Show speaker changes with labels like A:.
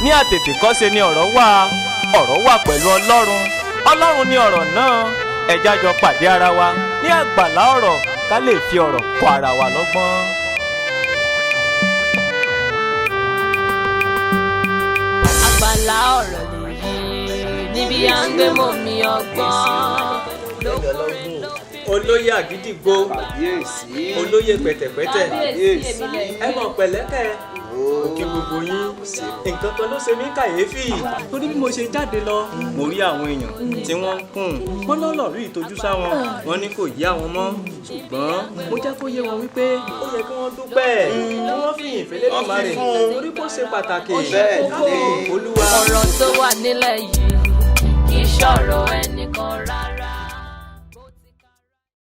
A: Ní àtètèkọ́ṣe ni ọ̀rọ̀ wà, ọ̀rọ̀ wà pẹ̀lú Ọlọ́run, Ọlọ́run ni ọ̀rọ̀ náà. Ẹ jẹ́ á jọ pàdé ara wa ní àgbàlá ọ̀rọ̀ ká lè fi ọ̀rọ̀ kọ́ ara wa lọ́gbọ́n.
B: Àgbàlá ọ̀rọ̀ lèyí níbi à ń gbé mọ́ mi ọgbọ́n.
A: Olóyè àgídìgbò, olóyè pẹ̀tẹ̀pẹ̀tẹ̀, ẹ mọ̀ pẹ̀lẹ́kẹ̀ òkè gbogbo yín. Nǹkan kan ló ṣe mí kàyéfì, torí bí mo ṣe jáde lọ, mo rí àwọn èèyàn tí wọ́n ń kùn wọ́n lọ́lọ́ rí ìtọ́jú sáwọn, wọ́n ní kò yé àwọn mọ́. Ṣùgbọ́n mo jẹ́ kó yé wọn wípé ó yẹ kí wọ́n dúpẹ́, kí wọ́n fi ìfẹ́lẹ́ dùmarè, torí kó ṣe pàtàkì káfíìn Olúwa.
B: Ọ̀rọ̀ tó wà nílẹ̀ yìí kì í ṣọ̀rọ̀ ẹnìkan rárá.